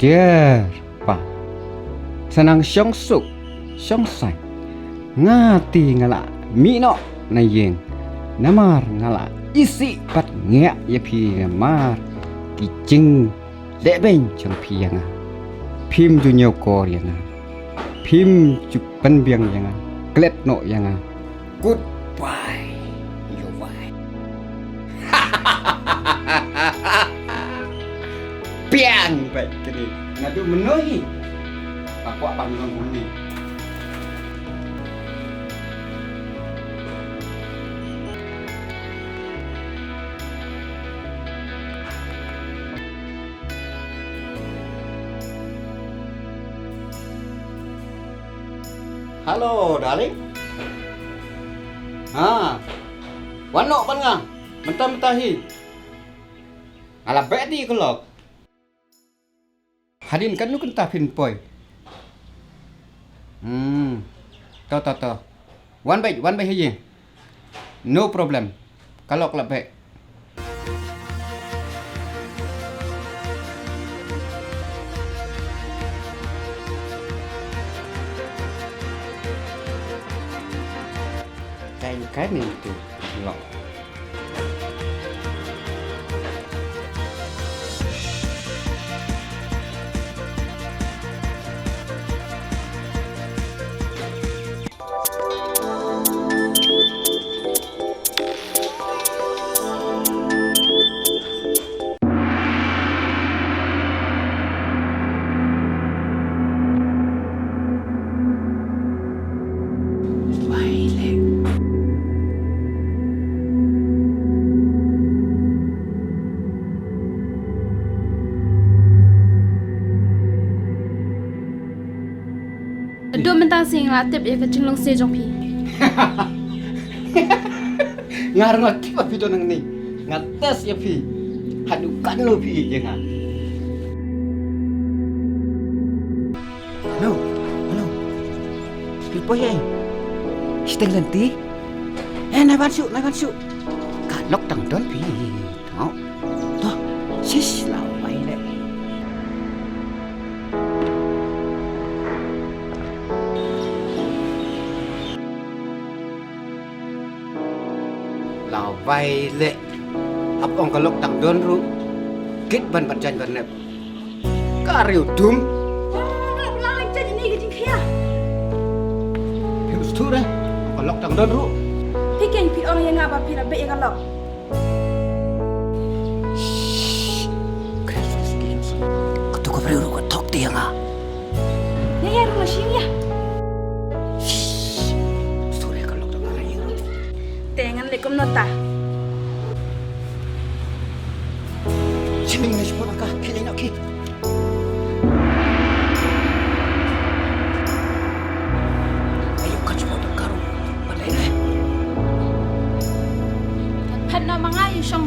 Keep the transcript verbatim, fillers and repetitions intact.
Dear pa, sa nang shong suk shong saiñ, nga te nga la mih noh na ïing. Namar nga la isih bad ngiah ïa phi namar ki jinglehbeiñ jong phi ïa nga. Phim ju ñiewkor ïa nga, phim ju pynbiang ïa nga, klet noh ïa nga. Goodbye, your wife. Biang bad kini. Naduh mynno hi? Nga kwah ban long kumne. Hello, darling. Ha. Wan noh bad nga mynta mynta hi. Nga la beh ïa ka lok. Hadien katno kynta phin poi? Hmm. To to to. Wan beit, wan beit ha ïing. No problem. Ka lok la beh. Kain kain itu lok. Haduh mynta shi nga la tip ïa ka jinglong seh jong phi. Nga ruh nga tip ba phi don hangne. Nga test ïa phi. Haduh katno phi ïeit ïa nga. Hello, hello. Phi poi hi? Shiteng lynti. Eh, nai wan shuh, nai wan shuh. Ka lok tang don phi. Tang. To, shish, la wai leh. La wai leh. Hap ong ka lok tang don ruh. Kit ban ban jan ban nep. Ka riewdum. Phi must tu re. Ka lok tang don ruh. Phi ken phi ong ïa nga ba phi la beh ïa ka lok. Shh. Kato ka briew ruh ka thok te ïa nga. Ïa ïa ruh nga shim ïa. Shh. Must tu re, ka lok tang don ruh. Te ngan leh kumno ta? Shim ïa nga, shim ïa nga, khie leit noh khie. Ayo, kan shu da karo. Ban leh re. Phet noh ma nga ïa shong.